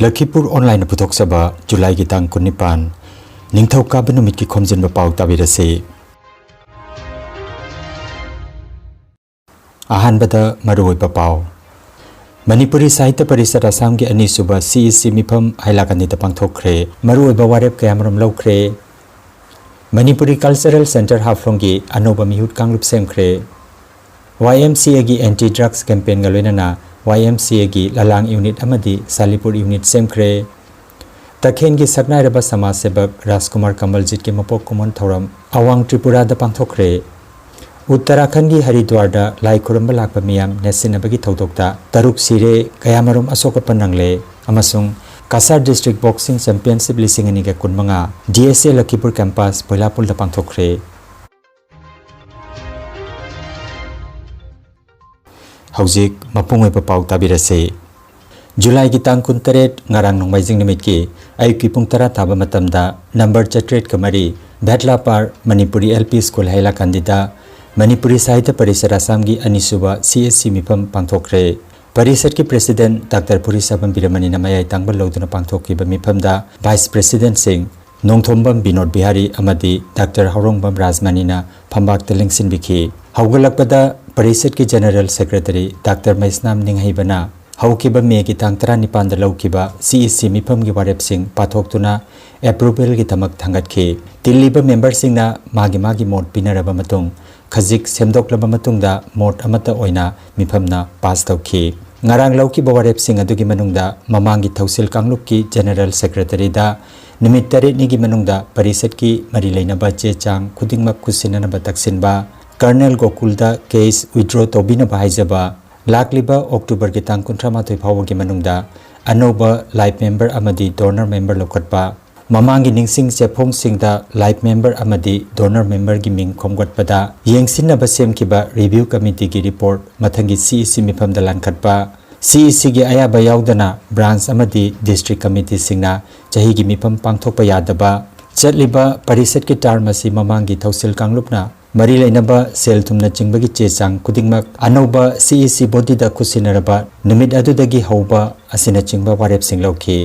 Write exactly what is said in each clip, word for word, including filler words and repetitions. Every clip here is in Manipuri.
ꯂꯈꯤꯄꯨꯔ ꯑꯣꯟꯂꯥꯏꯟꯅ ꯄꯨꯊꯣꯛꯆꯕ ꯖꯨꯂꯥꯏꯒꯤ ꯇꯥꯡ ꯀꯨꯟꯅꯤꯄꯥꯟ, ꯅꯤꯡꯊꯧꯀꯥꯕ ꯅꯨꯃꯤꯠꯀꯤ ꯈꯣꯝꯖꯤꯟꯕ ꯄꯥꯎ ꯇꯥꯕꯤꯔꯁꯤ꯫ ꯑꯍꯥꯟꯕꯗ ꯃꯔꯨꯑꯣꯏꯕ ꯄꯥꯎ꯫ ꯃꯅꯤꯄꯨꯔꯤ ꯁꯥꯍꯤꯇ꯭ꯌ ꯄꯔꯤꯁꯠ ꯑꯁꯥꯝꯒꯤ ꯑꯅꯤꯁꯨꯕ ꯁꯤ ꯏ ꯁꯤ ꯃꯤꯐꯝ ꯍꯥꯏꯂꯥꯀꯥꯟꯗꯤꯗ ꯄꯥꯡꯊꯣꯛꯈ꯭ꯔꯦ꯫ ꯃꯔꯨꯑꯣꯏꯕ ꯋꯥꯔꯦꯞ ꯀꯌꯥꯃꯔꯨꯝ ꯂꯧꯈ꯭ꯔꯦ꯫ ꯃꯅꯤꯄꯨꯔꯤ ꯀꯜꯆꯔꯦꯜ ꯁꯦꯟꯇꯔ ꯍꯥꯐꯂꯣꯡꯒꯤ ꯑꯅꯧꯕ ꯃꯤꯍꯨꯠ ꯀꯥꯡꯂꯨꯞ ꯁꯦꯝꯈ꯭ꯔꯦ꯫ ꯋꯥꯏ ꯑꯦꯝ ꯁꯤ ꯑꯦꯒꯤ ꯑꯦꯟꯇꯤ ꯗ꯭ꯔꯒꯁ ꯀꯦꯝꯄꯦꯟꯒ ꯂꯣꯏꯅꯅ ꯋꯥꯏ ꯑꯦꯝ ꯁꯤ ꯑꯦꯒꯤ ꯂꯂꯥꯡ ꯌꯨꯅꯤꯠ ꯑꯃꯗꯤ ꯁꯥꯂꯤꯄꯨꯔ ꯌꯨꯅꯤꯠ ꯁꯦꯝꯈ꯭ꯔꯦ꯫ ꯇꯈꯦꯜꯒꯤ ꯁꯛꯅꯥꯏꯔꯕ ꯁꯃꯥꯖ ꯁꯦꯕꯛ ꯔꯥꯖꯀꯨꯃꯥꯔ ꯀꯃꯜꯖꯤꯠꯀꯤ ꯃꯄꯣꯛ ꯀꯨꯝꯑꯣꯟ ꯊꯧꯔꯝ ꯑꯋꯥꯡ ꯇ꯭ꯔꯤꯄꯨꯔꯥꯗ ꯄꯥꯡꯊꯣꯛꯈ꯭ꯔꯦ꯫ ꯎꯠꯇꯔꯥꯈꯟꯒꯤ ꯍꯔꯤꯗ꯭ꯋꯥꯔꯗ ꯂꯥꯏ ꯈꯨꯔꯨꯝꯕ ꯂꯥꯛꯄ ꯃꯤꯌꯥꯝ ꯅꯦꯠꯁꯤꯟꯅꯕꯒꯤ ꯊꯧꯗꯣꯛꯇ ꯇꯔꯨꯛ ꯁꯤꯔꯦ, ꯀꯌꯥꯃꯔꯨꯝ ꯑꯁꯣꯛ ꯑꯄꯟ ꯅꯪꯂꯦ꯫ ꯑꯃꯁꯨꯡ ꯀꯁꯥꯔ ꯗꯤꯁꯇ꯭ꯔꯤꯛ ꯕꯣꯛꯁꯤꯡ ꯆꯦꯝꯄꯤꯌꯟꯁꯤꯞ ꯂꯤꯁꯤꯡ ꯑꯅꯤꯒ ꯀꯨꯟꯃꯉꯥ, ꯗꯤ ꯑꯦꯁ ꯑꯦ ꯂꯈꯤꯄꯨꯔ ꯀꯦꯝꯄꯁ ꯕꯣꯏꯂꯥꯄꯨꯜꯗ ꯄꯥꯡꯊꯣꯛꯈ꯭ꯔꯦ꯫ ꯍꯧꯖꯤꯛ ꯃꯄꯨꯡ ꯑꯣꯏꯕ ꯄꯥꯎ ꯇꯥꯕꯤꯔꯁꯤ꯫ ꯖꯨꯂꯥꯏꯒꯤ ꯇꯥꯡ ꯀꯨꯟꯇꯔꯦꯠ, ꯉꯔꯥꯡ ꯅꯣꯡꯃꯥꯏꯖꯤꯡ ꯅꯨꯃꯤꯠꯀꯤ ꯑꯌꯨꯛꯀꯤ ꯄꯨꯡ ꯇꯔꯥ ꯇꯥꯕ ꯃꯇꯝꯗ ꯅꯝꯕꯔ ꯆꯥꯇ꯭ꯔꯦꯠꯀ ꯃꯔꯤ ꯚꯦꯠꯂꯥꯄꯥꯔ ꯃꯅꯤꯄꯨꯔꯤ ꯑꯦꯜ ꯄꯤ ꯁ꯭ꯀꯨꯜ ꯍꯩꯂꯥꯀꯥꯟꯗꯤꯗ ꯃꯅꯤꯄꯨꯔꯤ ꯁꯥꯍꯤꯇ꯭ꯌ ꯄꯔꯤꯁꯠ ꯑꯁꯥꯝꯒꯤ ꯑꯅꯤꯁꯨꯕ ꯁꯤ ꯑꯦꯁ ꯁꯤ ꯃꯤꯐꯝ ꯄꯥꯡꯊꯣꯛꯈ꯭ꯔꯦ꯫ ꯄꯔꯤꯁꯠꯀꯤ ꯄ꯭ꯔꯦꯁꯤꯗꯦꯟꯠ ꯗꯥꯛꯇꯔ ꯐꯨꯔꯤꯁꯥꯕꯝ ꯕꯤꯔꯃꯅꯤꯅ ꯃꯌꯥꯏ ꯇꯥꯡꯕ ꯂꯧꯗꯨꯅ ꯄꯥꯡꯊꯣꯛꯈꯤꯕ ꯃꯤꯐꯝꯗ ꯚꯥꯏꯁ ꯄ꯭ꯔꯦꯁꯤꯗꯦꯟꯠꯁꯤꯡ ꯅꯣꯡꯊꯣꯝꯕꯝ ꯕꯤꯅꯣꯗ ꯕꯤꯍꯥꯔꯤ ꯑꯃꯗꯤ ꯗꯥꯛꯇꯔ ꯍꯧꯔꯣꯡꯕꯝ ꯔꯥꯖꯃꯅꯤꯅ ꯐꯝꯕꯥꯛꯇ ꯂꯦꯡꯁꯤꯟꯕꯤꯈꯤ꯫ ꯍꯧꯒꯠꯂꯛꯄꯗ ꯄꯔꯤꯁꯠꯀꯤ ꯖꯦꯅꯔꯦꯜ ꯁꯦꯀ꯭ꯔꯦꯇꯔꯤ ꯗꯥꯛꯇꯔ ꯃꯩꯁꯅꯥꯝ ꯅꯤꯡꯍꯩꯕꯅ ꯍꯧꯈꯤꯕ ꯃꯦꯒꯤ ꯇꯥꯡ ꯇꯔꯥꯅꯤꯄꯥꯟꯗ ꯂꯧꯈꯤꯕ ꯁꯤ ꯏ ꯁꯤ ꯃꯤꯐꯝꯒꯤ ꯋꯥꯔꯦꯞꯁꯤꯡ ꯄꯥꯊꯣꯛꯇꯨꯅ ꯑꯦꯄ꯭ꯔꯨꯚꯦꯜꯒꯤꯗꯃꯛ ꯊꯥꯡꯒꯠꯈꯤ꯫ ꯇꯤꯜꯂꯤꯕ ꯃꯦꯝꯕꯔꯁꯤꯡꯅ ꯃꯥꯒꯤ ꯃꯥꯒꯤ ꯃꯣꯠ ꯄꯤꯅꯔꯕ ꯃꯇꯨꯡ ꯈꯖꯤꯛ ꯁꯦꯝꯗꯣꯛꯂꯕ ꯃꯇꯨꯡꯗ ꯃꯣꯠ ꯑꯃꯠꯇ ꯑꯣꯏꯅ ꯃꯤꯐꯝꯅ ꯄꯥꯁ ꯇꯧꯈꯤ꯫ ꯉꯔꯥꯡ ꯂꯧꯈꯤꯕ ꯋꯥꯔꯦꯞꯁꯤꯡ ꯑꯗꯨꯒꯤ ꯃꯅꯨꯡꯗ ꯃꯃꯥꯡꯒꯤ ꯊꯧꯁꯤꯜ ꯀꯥꯡꯂꯨꯞꯀꯤ ꯖꯦꯅꯔꯦꯜ ꯁꯦꯀ꯭ꯔꯦꯇꯔꯤꯗ ꯅꯨꯃꯤꯠ ꯇꯔꯦꯠꯅꯤꯒꯤ ꯃꯅꯨꯡꯗ ꯄꯔꯤꯁꯠꯀꯤ ꯃꯔꯤ ꯂꯩꯅꯕ ꯆꯦ ꯆꯥꯡ ꯈꯨꯗꯤꯡꯃꯛ ꯈꯨꯠꯁꯤꯟꯅꯅꯕ ꯇꯛꯁꯤꯟꯕ, ꯀꯔꯅꯦꯜ ꯒꯣꯀꯨꯜꯗ ꯀꯦꯁ ꯋꯤꯗ꯭ꯔꯣ ꯇꯧꯕꯤꯅꯕ ꯍꯥꯏꯖꯕ, ꯂꯥꯛꯂꯤꯕ ꯑꯣꯛꯇꯣꯕꯔꯒꯤ ꯇꯥꯡ ꯀꯨꯟꯊ꯭ꯔꯥ ꯃꯥꯊꯣꯏ ꯐꯥꯎꯕꯒꯤ ꯃꯅꯨꯡꯗ ꯑꯅꯧꯕ ꯂꯥꯏꯐ ꯃꯦꯝꯕꯔ ꯑꯃꯗꯤ ꯗꯣꯅꯔ ꯃꯦꯝꯕꯔ ꯂꯧꯈꯠꯄ, ꯃꯃꯥꯡꯒꯤ ꯅꯤꯡꯁꯤꯡ ꯆꯦꯐꯣꯡꯁꯤꯡꯗ ꯂꯥꯏꯐ ꯃꯦꯝꯕꯔ ꯑꯃꯗꯤ ꯗꯣꯅꯔ ꯃꯦꯝꯕꯔꯒꯤ ꯃꯤꯡ ꯈꯣꯝꯒꯠꯄꯗ ꯌꯦꯡꯁꯤꯟꯅꯕ ꯁꯦꯝꯈꯤꯕ ꯔꯤꯚ꯭ꯌꯨ ꯀꯃꯤꯇꯤꯒꯤ ꯔꯤꯄꯣꯔꯠ ꯃꯊꯪꯒꯤ ꯁꯤ ꯏ ꯁꯤ ꯃꯤꯐꯝꯗ ꯂꯥꯟꯈꯠꯄ, ꯁꯤ ꯏ ꯁꯤꯒꯤ ꯑꯌꯥꯕ ꯌꯥꯎꯗꯅ ꯕ꯭ꯔꯥꯟꯆ ꯑꯃꯗꯤ ꯗꯤꯁꯇ꯭ꯔꯤꯛ ꯀꯃꯤꯇꯤꯁꯤꯡꯅ ꯆꯍꯤꯒꯤ ꯃꯤꯐꯝ ꯄꯥꯡꯊꯣꯛꯄ ꯌꯥꯗꯕ, ꯆꯠꯂꯤꯕ ꯄꯔꯤꯁꯠꯀꯤ ꯇꯥꯔꯝ ꯑꯁꯤ ꯃꯃꯥꯡꯒꯤ ꯊꯧꯁꯤꯜ ꯀꯥꯡꯂꯨꯞꯅ ꯃꯔꯤ ꯂꯩꯅꯕ ꯁꯦꯜ ꯊꯨꯝꯅꯆꯤꯡꯕꯒꯤ ꯆꯦ ꯆꯥꯡ ꯈꯨꯗꯤꯡꯃꯛ ꯑꯅꯧꯕ C E C bodyꯗ ꯈꯨꯠꯁꯤꯟꯅꯔꯕ ꯅꯨꯃꯤꯠ ꯑꯗꯨꯗꯒꯤ ꯍꯧꯕ ꯑꯁꯤꯅꯆꯤꯡꯕ ꯋꯥꯔꯦꯞꯁꯤꯡ ꯂꯧꯈꯤ꯫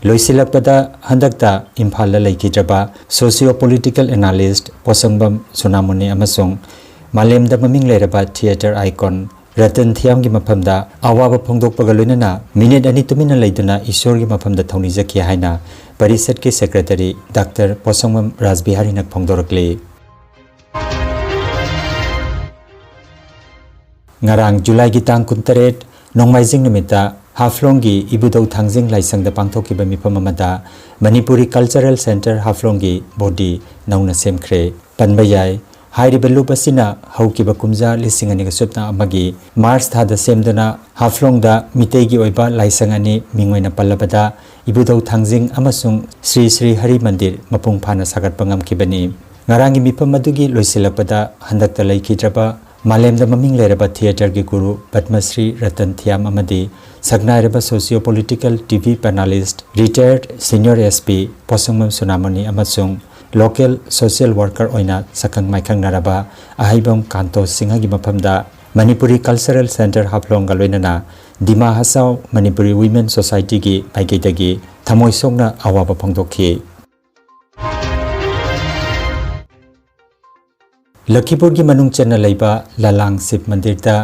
ꯂꯣꯏꯁꯤꯜꯂꯛꯄꯗ, ꯍꯟꯗꯛꯇ ꯏꯝꯐꯥꯜꯗ ꯂꯩꯈꯤꯗ꯭ꯔꯕ socio political analyst ꯄꯣꯁꯪꯕꯝ ꯁꯨꯅꯥꯃꯨꯅꯤ ꯑꯃꯁꯨꯡ ꯃꯥꯂꯦꯝꯗ ꯃꯃꯤꯡ ꯂꯩꯔꯕ theatre icon ꯔꯇꯟ ꯊꯤꯌꯥꯝꯒꯤ ꯃꯐꯝꯗ ꯑꯋꯥꯕ ꯐꯣꯡꯗꯣꯛꯄꯒ ꯂꯣꯏꯅꯅ ꯃꯤꯅꯤꯠ ꯑꯅꯤ ꯇꯨꯃꯤꯟꯅ ꯂꯩꯗꯨꯅ ꯏꯁꯣꯔꯒꯤ ꯃꯐꯝꯗ ꯊꯧꯅꯤꯖꯈꯤ ꯍꯥꯏꯅ ꯄꯔꯤꯁꯠꯀꯤ ꯁꯦꯀ꯭ꯔꯦꯇꯔꯤ ꯗꯥꯛꯇꯔ ꯄꯣꯁꯪꯕꯝ ꯔꯥꯖꯕꯤꯍꯥꯔꯤꯅ ꯐꯣꯡꯗꯣꯔꯛꯂꯤ꯫ ꯉꯔꯥꯡ ꯖꯨꯂꯥꯏꯒꯤ ꯇꯥꯡ ꯀꯨꯟꯇꯔꯦꯠ, ꯅꯣꯡꯃꯥꯏꯖꯤꯡ ꯅꯨꯃꯤꯠꯇ ꯍꯥꯐꯂꯣꯡꯒꯤ ꯏꯕꯨꯙꯧ ꯊꯥꯡꯖꯤꯡ ꯂꯥꯏꯁꯪꯗ ꯄꯥꯡꯊꯣꯛꯈꯤꯕ ꯃꯤꯐꯝ ꯑꯃꯗ ꯃꯅꯤꯄꯨꯔꯤ Cultural Centre ꯍꯥꯐꯂꯣꯡꯒꯤ body ꯅꯧꯅ ꯁꯦꯝꯈ꯭ꯔꯦ꯫ ꯄꯟꯕ ꯌꯥꯏ, ꯍꯥꯏꯔꯤꯕ ꯂꯨꯞ ꯑꯁꯤꯅ ꯍꯧꯈꯤꯕ ꯀꯨꯝꯖꯥ ꯂꯤꯁꯤꯡ ꯑꯅꯤꯒ ꯁꯨꯞꯅ ꯑꯃꯒꯤ ꯃꯥꯔꯆ ꯊꯥꯗ ꯁꯦꯝꯗꯨꯅ ꯍꯥꯐꯂꯣꯡꯗ ꯃꯤꯇꯩꯒꯤ ꯑꯣꯏꯕ ꯂꯥꯏꯁꯪ ꯑꯅꯤ, ꯃꯤꯡ ꯑꯣꯏꯅ ꯄꯜꯂꯕꯗ ꯏꯕꯨꯙꯧ ꯊꯥꯡꯖꯤꯡ ꯑꯃꯁꯨꯡ ꯁ꯭ꯔꯤ ꯁ꯭ꯔꯤ ꯍꯔꯤ ꯃꯟꯗꯤꯔ ꯃꯄꯨꯡ ꯐꯥꯅ ꯁꯥꯒꯠꯄ ꯉꯝꯈꯤꯕꯅꯤ꯫ ꯉꯔꯥꯡꯒꯤ ꯃꯤꯐꯝ ꯑꯗꯨꯒꯤ ꯂꯣꯏꯁꯤꯜꯂꯛꯄꯗ ꯍꯟꯗꯛꯇ ꯂꯩꯈꯤꯗ꯭ꯔꯕ ꯃꯥꯂꯦꯝꯗ ꯃꯃꯤꯡ ꯂꯩꯔꯕ theatreꯒꯤ ꯒꯨꯔꯨ ꯄꯗꯃꯁ꯭ꯔꯤ ꯔꯇꯟ ꯊꯤꯌꯥꯝ ꯑꯃꯗꯤ ꯁꯛꯅꯥꯏꯔꯕ socio political T V panelist retired senior S P ꯄꯣꯁꯪꯕꯝ ꯁꯨꯅꯥꯃꯨꯅꯤ ꯑꯃꯁꯨꯡ local social worker ꯑꯣꯏꯅ ꯁꯛꯈꯪ ꯃꯥꯏꯈꯪꯅꯔꯕ ꯑꯍꯩꯕꯝ ꯀꯥꯟꯇꯣ ꯁꯤꯡꯍꯒꯤ ꯃꯐꯝꯗ ꯃꯅꯤꯄꯨꯔꯤ Cultural Centre ꯍꯥꯐꯂꯣꯡꯒ ꯂꯣꯏꯅꯅ ꯗꯤꯃꯥ ꯍꯁꯥꯎ ꯃꯅꯤꯄꯨꯔꯤ Women Societyꯒꯤ ꯃꯥꯏꯀꯩꯗꯒꯤ ꯊꯃꯣꯏ ꯁꯣꯛꯅ ꯑꯋꯥꯕ ꯐꯣꯡꯗꯣꯛꯈꯤ꯫ ꯂꯈꯤꯄꯨꯔꯒꯤ ꯃꯅꯨꯡ ꯆꯟꯅ ꯂꯩꯕ ꯂꯂꯥꯡ ꯁꯤꯕ ꯃꯟꯗꯤꯔꯗ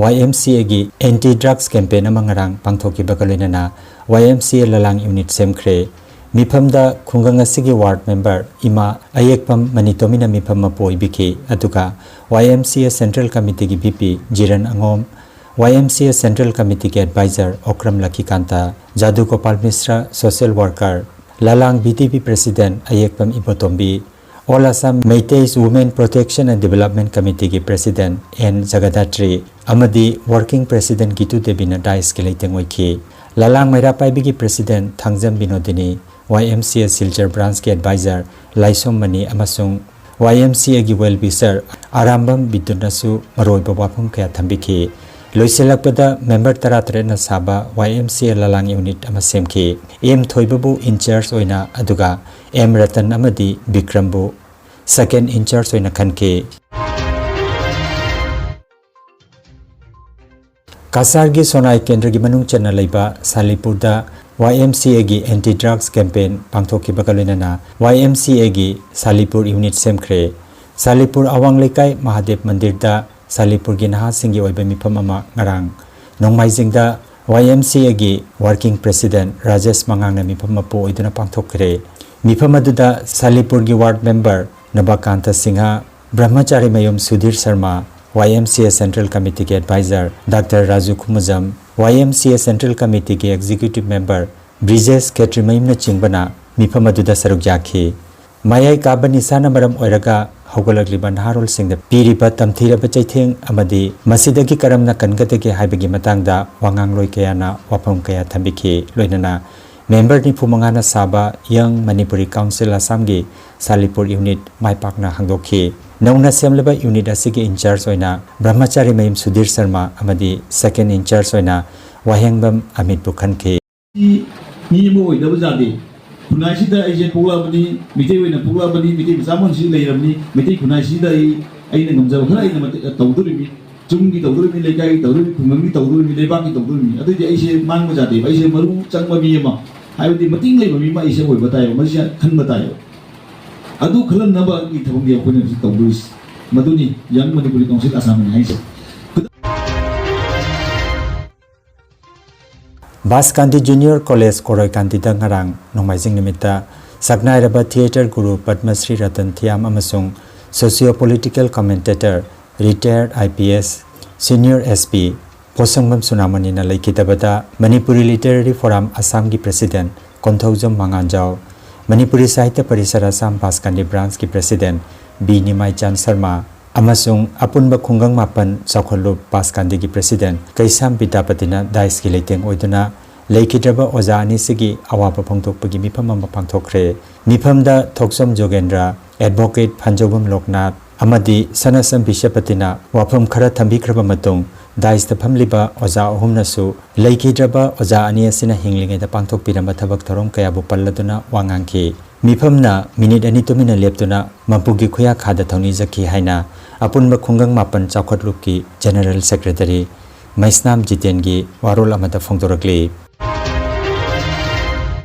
Y M C Aꯒꯤ anti drugs campaign ꯑꯃ ꯉꯔꯥꯡ ꯄꯥꯡꯊꯣꯛꯈꯤꯕꯒ ꯂꯣꯏꯅꯅ Y M C A ꯂꯂꯥꯡ unit ꯁꯦꯝꯈ꯭ꯔꯦ꯫ ꯃꯤꯐꯝꯗ ꯈꯨꯡꯒꯪ ꯑꯁꯤꯒꯤ ward member ꯏꯃꯥ ꯑꯌꯦꯛꯄꯝ ꯃꯅꯤꯇꯣꯃꯤꯅ ꯃꯤꯐꯝ ꯃꯄꯨ ꯑꯣꯏꯕꯤꯈꯤ, ꯑꯗꯨꯒ Y M C A Central Committeeꯒꯤ V P ꯖꯤꯔꯟ ꯑꯉꯣꯝ, Y M C A Central Committeeꯒꯤ advisor Okram ꯂꯛꯈꯤꯀꯥꯟꯇ, ꯖꯥꯗꯨ Gopal ꯃꯤꯁ꯭ꯔ, social worker, ꯂꯂꯥꯡ V D P president ꯑꯌꯦꯛꯄꯝ Ibotombi, All Assam Meiteis Women Protection and Development Committeeꯒꯤ president N ꯖꯒꯗꯥꯇ꯭ꯔꯤ ꯑꯃꯗꯤ working president ꯒꯤꯇꯨ ꯗꯦꯕꯤꯅ daisꯀꯤ ꯂꯩꯇꯦꯡ ꯑꯣꯏꯈꯤ꯫ ꯂꯂꯥꯡ ꯃꯩꯔꯥ ꯄꯥꯏꯕꯤꯒꯤ president ꯊꯥꯡꯖꯝ ꯕꯤꯅꯣꯗꯤꯅꯤ, Y M C A Silchar branchꯀꯤ advisor ꯂꯥꯏꯁꯣꯝ ꯃꯅꯤ ꯑꯃꯁꯨꯡ Y M C Aꯒꯤ well wisher ꯑꯔꯥꯝꯕꯝ ꯕꯤꯗꯨꯅꯁꯨ ꯃꯔꯨꯑꯣꯏꯕ ꯋꯥꯐꯝ ꯀꯌꯥ ꯊꯝꯕꯤꯈꯤ꯫ ꯂꯣꯏꯁꯤꯜꯂꯛꯄꯗ member ꯇꯔꯥꯇꯔꯦꯠꯅ ꯁꯥꯕ Y M C A ꯂꯂꯥꯡ unit ꯑꯃ ꯁꯦꯝꯈꯤ꯫ M ꯊꯣꯏꯕꯕꯨ in charge ꯑꯣꯏꯅ, ꯑꯗꯨꯒ M ꯔꯇꯟ ꯑꯃꯗꯤ ꯕꯤꯀ꯭ꯔꯝꯕꯨ second in charge ꯑꯣꯏꯅ ꯈꯟꯈꯤ꯫ ꯀꯁꯥꯔꯒꯤ ꯁꯣꯅꯥꯏ ꯀꯦꯟꯗ꯭ꯔꯒꯤ ꯃꯅꯨꯡ ꯆꯟꯅ ꯂꯩꯕ ꯁꯥꯂꯤꯄꯨꯔꯗ ꯋꯥꯏ ꯑꯦꯝ ꯁꯤ ꯑꯦꯒꯤ ꯑꯦꯟꯇꯤ ꯗ꯭ꯔꯒꯁ ꯀꯦꯝꯄꯦꯟ ꯄꯥꯡꯊꯣꯛꯈꯤꯕꯒ ꯂꯣꯏꯅꯅ ꯋꯥꯏ ꯑꯦꯝ ꯁꯤ ꯑꯦꯒꯤ ꯁꯥꯂꯤꯄꯨꯔ ꯌꯨꯅꯤꯠ ꯁꯦꯝꯈ꯭ꯔꯦ꯫ ꯁꯥꯂꯤꯄꯨꯔ ꯑꯋꯥꯡ ꯂꯩꯀꯥꯏ ꯃꯍꯥꯗꯦꯕ ꯃꯟꯗꯤꯔꯗ ꯁꯥꯂꯤꯄꯨꯔꯒꯤ ꯅꯍꯥꯁꯤꯡꯒꯤ ꯑꯣꯏꯕ ꯃꯤꯐꯝ ꯑꯃ ꯉꯔꯥꯡ ꯅꯣꯡꯃꯥꯏꯖꯤꯡꯗ ꯋꯥꯏ ꯑꯦꯝ ꯁꯤ ꯑꯦꯒꯤ ꯋꯥꯔꯀꯤꯡ ꯄ꯭ꯔꯦꯁꯤꯗꯦꯟꯠ ꯔꯥꯖꯦꯁ ꯃꯉꯥꯡꯅ ꯃꯤꯐꯝ ꯃꯄꯨ ꯑꯣꯏꯗꯨꯅ ꯄꯥꯡꯊꯣꯛꯈ꯭ꯔꯦ꯫ ꯃꯤꯐꯝ ꯑꯗꯨꯗ ꯁꯥꯂꯤꯄꯨꯔꯒꯤ ꯋꯥꯔꯗ ꯃꯦꯝꯕꯔ ꯅꯕꯀꯥꯟꯇ ꯁꯤꯡꯍ, ꯕ꯭ꯔꯍꯃꯆꯥꯔꯤ ꯃꯌꯨꯝ ꯁꯨꯙꯤꯔ ꯁꯔꯃ, ꯋꯥꯏ ꯑꯦꯝ ꯁꯤ ꯑꯦ ꯁꯦꯟꯇ꯭ꯔꯦꯜ ꯀꯃꯤꯇꯤꯒꯤ ꯑꯦꯗꯚꯥꯏꯖꯔ ꯗꯥꯛꯇꯔ ꯔꯥꯖꯨ ꯈꯨꯃꯨꯖꯝ, ꯋꯥꯏ ꯑꯦꯝ ꯁꯤ ꯑꯦ ꯁꯦꯟꯇ꯭ꯔꯦꯜ ꯀꯃꯤꯇꯤꯒꯤ ꯑꯦꯛꯖꯤꯀ꯭ꯌꯨꯇꯤꯚ ꯃꯦꯝꯕꯔ ꯕ꯭ꯔꯤꯖꯦꯁ ꯈꯦꯇ꯭ꯔꯤꯃꯌꯨꯝꯅꯆꯤꯡꯕꯅ ꯃꯤꯐꯝ ꯑꯗꯨꯗ ꯁꯔꯨꯛ ꯌꯥꯈꯤ꯫ ꯃꯌꯥꯏ ꯀꯥꯕ ꯅꯤꯁꯥꯅ ꯃꯔꯝ ꯑꯣꯏꯔꯒ ꯍꯧꯒꯠꯂꯛꯂꯤꯕ ꯅꯍꯥꯔꯣꯜꯁꯤꯡꯗ ꯄꯤꯔꯤꯕ ꯇꯝꯊꯤꯔꯕ ꯆꯩꯊꯦꯡ ꯑꯃꯗꯤ ꯃꯁꯤꯗꯒꯤ ꯀꯔꯝꯅ ꯀꯟꯒꯗꯒꯦ ꯍꯥꯏꯕꯒꯤ ꯃꯇꯥꯡꯗ ꯋꯥꯉꯥꯡꯂꯣꯏ ꯀꯌꯥꯅ ꯋꯥꯐꯝ ꯀꯌꯥ ꯊꯝꯕꯤꯈꯤ꯫ ꯂꯣꯏꯅꯅ ꯃꯦꯝꯕꯔ ꯅꯤꯐꯨ ꯃꯉꯥꯅ ꯁꯥꯕ ꯌꯪ ꯃꯅꯤꯄꯨꯔꯤ ꯀꯥꯎꯟꯁꯤꯜ ꯑꯁꯥꯝꯒꯤ ꯁꯥꯂꯤꯄꯨꯔ ꯌꯨꯅꯤꯠ ꯃꯥꯏ ꯄꯥꯛꯅ ꯍꯥꯡꯗꯣꯛꯈꯤ꯫ ꯅꯧꯅ ꯁꯦꯝꯂꯕ ꯌꯨꯅꯤꯠ ꯑꯁꯤꯒꯤ ꯏꯟꯆꯥꯔꯖ ꯑꯣꯏꯅ ꯕ꯭ꯔꯍꯃꯆꯥꯔꯤ ꯃꯌꯨꯝ ꯁꯨꯙꯤꯔ ꯁꯔꯃ ꯑꯃꯗꯤ ꯁꯦꯀꯦꯟ ꯏꯟꯆꯥꯔꯖ ꯑꯣꯏꯅ ꯋꯥꯍꯦꯡꯕꯝ ꯑꯃꯤꯠꯄꯨ ꯈꯟꯈꯤ꯫ ꯃꯤ ꯑꯃ ꯑꯣꯏꯗꯕ ꯌꯥꯗꯦ꯫ ꯈꯨꯟꯅꯥꯏꯁꯤꯗ ꯑꯩꯁꯦ ꯄꯣꯛꯂꯛꯑꯕꯅꯤ, ꯃꯤꯇꯩ ꯑꯣꯏꯅ ꯄꯣꯛꯂꯛꯑꯕꯅꯤ, ꯃꯤꯇꯩ ꯃꯆꯥ ꯑꯃ ꯑꯣꯏꯅ ꯁꯤ ꯂꯩꯔꯕꯅꯤ, ꯃꯤꯇꯩ ꯈꯨꯟꯅꯥꯏꯁꯤꯗ ꯑꯩ, ꯑꯩꯅ ꯉꯝꯖꯕ ꯈꯔ ꯑꯩꯅ ꯃꯇꯦꯡ ꯇꯧꯗꯣꯔꯤꯕꯅꯤ꯫ ꯆꯤꯡꯒꯤ ꯇꯧꯗꯣꯔꯤꯕꯅꯤ, ꯂꯩꯀꯥꯏꯒꯤ ꯇꯧꯗꯣꯔꯤꯕꯅꯤ, ꯈꯨꯡꯒꯪꯒꯤ ꯇꯧꯗꯣꯔꯤꯕꯅꯤ, ꯂꯩꯕꯥꯛꯀꯤ ꯇꯧꯗꯣꯔꯤꯕꯅꯤ꯫ ꯑꯗꯨꯏꯗꯤ ꯑꯩꯁꯦ ꯃꯥꯡꯕ ꯌꯥꯗꯦꯕ꯫ ꯑꯩꯁꯦ ꯃꯔꯨ ꯆꯪꯕ ꯃꯤ ꯑꯃ, ꯍꯥꯏꯕꯗꯤ ꯃꯇꯤꯡ ꯂꯩꯕ ꯃꯤ ꯑꯃ ꯑꯩꯁꯦ ꯑꯣꯏꯕ ꯇꯥꯏꯕ, ꯃꯁꯤ ꯈꯟꯕ ꯇꯥꯏꯕ꯫ ꯑꯗꯨ ꯈꯜꯍꯟꯅꯕꯒꯤ ꯊꯕꯛꯅꯤ ꯑꯩꯈꯣꯏꯅ ꯍꯧꯖꯤꯛ ꯇꯧꯗꯣꯏꯁꯦ꯫ ꯃꯗꯨꯅꯤ ꯌꯪ ꯃꯅꯤꯄꯨꯔꯤ ꯀꯥꯎꯟꯁꯤꯜ ꯑꯁꯥꯝꯅ ꯍꯥꯏꯁꯦ꯫ ꯕꯥꯁꯀꯥꯟꯗꯤ ꯖꯨꯅꯤꯌꯔ ꯀꯣꯂꯦꯖ ꯀꯣꯔꯣꯏꯀꯥꯟꯗꯤꯗ ꯉꯔꯥꯡ ꯅꯣꯡꯃꯥꯏꯖꯤꯡ ꯅꯨꯃꯤꯠꯇ ꯁꯛꯅꯥꯏꯔꯕ ꯊꯤꯌꯦꯇꯔ ꯒꯨꯔꯨ ꯄꯗꯃꯁ꯭ꯔꯤ ꯔꯇꯟ ꯊꯤꯌꯥꯝ ꯑꯃꯁꯨꯡ socio political commentator, retired I P S, senior S P Poshangbam ꯁꯨꯅꯥꯃꯅꯤꯅ ꯂꯩꯈꯤꯗꯕꯗ ꯃꯅꯤꯄꯨꯔꯤ ꯂꯤꯇꯔꯦꯔꯤ ꯐꯣꯔꯝ ꯑꯁꯥꯝꯒꯤ ꯄ꯭ꯔꯦꯁꯤꯗꯦꯟꯠ ꯀꯣꯟꯊꯧꯖꯝ ꯃꯉꯥꯟꯖꯥꯎ, ꯃꯅꯤꯄꯨꯔꯤ ꯁꯥꯍꯤꯇ꯭ꯌ ꯄꯔꯤꯁꯠ ꯑꯁꯥꯝ ꯕꯥꯁꯀꯥꯟꯗꯤ ꯕ꯭ꯔꯥꯟꯁꯀꯤ ꯄ꯭ꯔꯦꯁꯤꯗꯦꯟꯠ ꯕꯤ ꯅꯤꯃꯥꯏꯆꯥꯟ ꯁꯔꯃ ꯑꯃꯁꯨꯡ ꯑꯄꯨꯟꯕ ꯈꯨꯡꯒꯪ ꯃꯥꯄꯟ ꯆꯥꯎꯈꯠꯂꯨꯞ ꯕꯥꯁꯀꯥꯟꯗꯤꯒꯤ ꯄ꯭ꯔꯦꯁꯤꯗꯦꯟꯠ ꯀꯩꯁꯥꯝ ꯕꯤꯗ꯭ꯌꯥꯄꯇꯤꯅ ꯗꯥꯏꯁꯀꯤ ꯂꯩꯇꯦꯡ ꯑꯣꯏꯗꯨꯅ ꯂꯩꯈꯤꯗ꯭ꯔꯕ ꯑꯣꯖꯥ ꯑꯅꯤꯁꯤꯒꯤ ꯑꯋꯥꯕ ꯐꯣꯡꯗꯣꯛꯄꯒꯤ ꯃꯤꯐꯝ ꯑꯃ ꯄꯥꯡꯊꯣꯛꯈ꯭ꯔꯦ꯫ ꯃꯤꯐꯝꯗ ꯊꯣꯛꯆꯣꯝ ꯖꯣꯒꯦꯟꯗ꯭ꯔ, ꯑꯦꯗꯚꯣꯀꯦꯠ ꯐꯟꯖꯧꯕꯝ ꯂꯣꯛꯅꯥꯊ ꯑꯃꯗꯤ ꯁꯅꯥꯁꯝ ꯕꯤꯁ꯭ꯌꯥꯄꯇꯤꯅ ꯋꯥꯐꯝ ꯈꯔ ꯊꯝꯕꯤꯈ꯭ꯔꯕ ꯃꯇꯨꯡ, ꯗꯥꯏꯁꯇ ꯐꯝꯂꯤꯕ ꯑꯣꯖꯥ ꯑꯍꯨꯝꯅꯁꯨ ꯂꯩꯈꯤꯗ꯭ꯔꯕ ꯑꯣꯖꯥ ꯑꯅꯤ ꯑꯁꯤꯅ ꯍꯤꯡꯂꯤꯉꯩꯗ ꯄꯥꯡꯊꯣꯛꯄꯤꯔꯝꯕ ꯊꯕꯛ ꯊꯧꯔꯝ ꯀꯌꯥꯕꯨ ꯄꯜꯂꯗꯨꯅ ꯋꯥ ꯉꯥꯡꯈꯤ꯫ ꯃꯤꯐꯝꯅ ꯃꯤꯅꯤꯠ ꯑꯅꯤ ꯇꯨꯃꯤꯟꯅ ꯂꯦꯞꯇꯨꯅ ꯃꯄꯨꯒꯤ ꯈꯨꯌꯥꯈꯥꯗ ꯊꯧꯅꯤꯖꯈꯤ ꯍꯥꯏꯅ ꯑꯄꯨꯟꯕ ꯈꯨꯡꯒꯪ ꯃꯥꯄꯟ ꯆꯥꯎꯈꯠꯂꯨꯞꯀꯤ ꯖꯦꯅꯔꯦꯜ ꯁꯦꯀ꯭ꯔꯦꯇꯔꯤ ꯃꯩꯁꯅꯥꯝ ꯖꯤꯇꯦꯟꯒꯤ ꯋꯥꯔꯣꯜ ꯑꯃꯗ ꯐꯣꯡꯗꯣꯔꯛꯂꯤ꯫